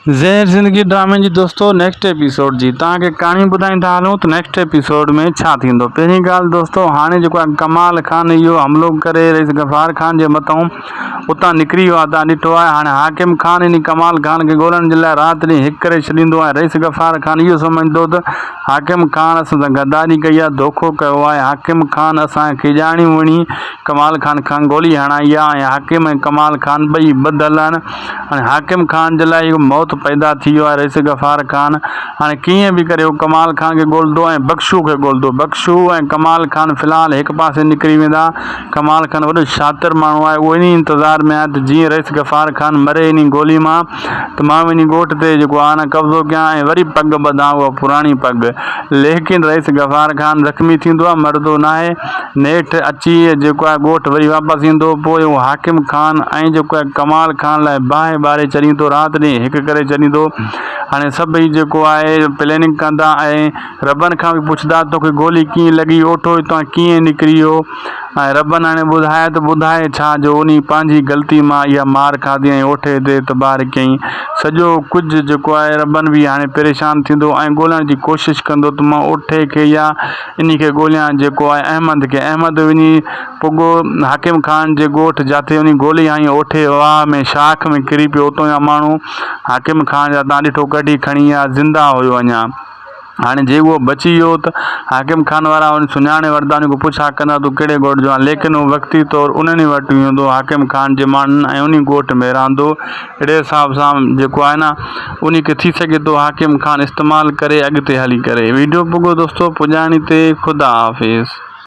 زهر زندگي ڊرامي جي دوستو نيڪسٽ ايپيسوڊ جي توهان کي ڪهاڻي ٻڌائيندا هلون ته نيڪسٽ ايپيسوڊ ۾ ڇا ٿيندو پهرين ڳالهه دوستو هاڻي جيڪو آهي ڪمال خان اهو حملو ڪري رئيس غفار خان جي مٿان اتان نڪري ويو آهي توهان ڏٺو آهي هاڻي حاڪم خان انهي ڪمال خان کي ڳولڻ جي لاء رات ڏينهن هڪ ڪري ڇڏيندو آهي رئيس غفار خان اهو سمجهندو ته حاڪم خان اسان سان غداري ڪئي آهي دوکو ڪيو آهي حاڪم خان اسان کي ڄاڻي وڻي ڪمال خان کان گولي هڻائي آهي ۽ حاڪم ۽ ڪمال خان ٻئي ٻڌل آهن هاڻي حاڪم خان جي لاء اهو موت پيدا ٿي ويو آهي رئيس غفار خان هاڻي ڪيئن به ڪري هو ڪمال خان کي ڳولندو ۽ بخشو کي ڳولندو. بخشو ۽ ڪمال خان في الحال هڪ پاسي نڪري ويندا. ڪمال خان وڏو شاطر ماڻهو آهي اهو انهي انتظار ۾ آهي ته جيئن رئيس غفار خان مري انهي گولي مان ته مان وڃي ڳوٺ تي جيڪو آهي نه قبضو ڪيان ۽ وري پڳ ٻڌان اها پراڻي پڳ. ليڪن رئيس غفار خان زخمي ٿيندو آهي مرندو ناهي. نيٺ اچي جيڪو آهي ڳوٺ وري واپس ايندو. پوء اهو حاڪم خان ۽ جيڪو آهي ڪمال خان لاء باهه ٻاري ڇڏيندو. رات ڏينهن هڪ ڪري ڇڏيندو. هاڻي سڀئي جيڪو آهي پليننگ ڪندا ۽ ربن کان به پڇندا توکي گولي ڪيئن لڳي اوٺو اتان ڪيئن نڪري ويو ۽ ربن هاڻي ٻڌايو ته ٻڌائي ڇا جو انهي پنهنجي غلطي مان اها مار کاڌي ۽ اوٺي تي اعتبار ڪيائين. سڄو ڪجهه جيڪو آهي ربن به هاڻي پريشان ٿيندو ۽ ڳولڻ جي ڪوشش ڪندو ته مان اوٺي کي يا انهي کي ڳوليان جيڪو آهي احمد کي. احمد وڃي پڳو حاڪم خان جي ڳوٺ جاٿي وڃي گولي هنئي اوٺي واهه ۾ شاخ ۾ ڪري پيو اتون جا ماڻهو حاڪم خان جا تان ڏٺو ڪڍي کڻي ويا زنده هيو اڃا هاڻي جي اهو بچي ويو ته حاڪم خان وارا ان سڃاڻي ورتا ان کان پڇا ڪندا تون ڪهڙي ڳوٺ جو آهين ليڪن هو وقتي طور انهن ئي وٽ ويندو حاڪم خان جي ماڻهن ۽ انهي ڳوٺ ۾ رهندو اهڙي حساب سان جيڪو آهي نه انهي کي ٿي سگهي ٿو حاڪم خان استعمال ڪري اڳتي هلي ڪري ويڊيو پڳو دوستو پڄاڻي تي خدا حافظ.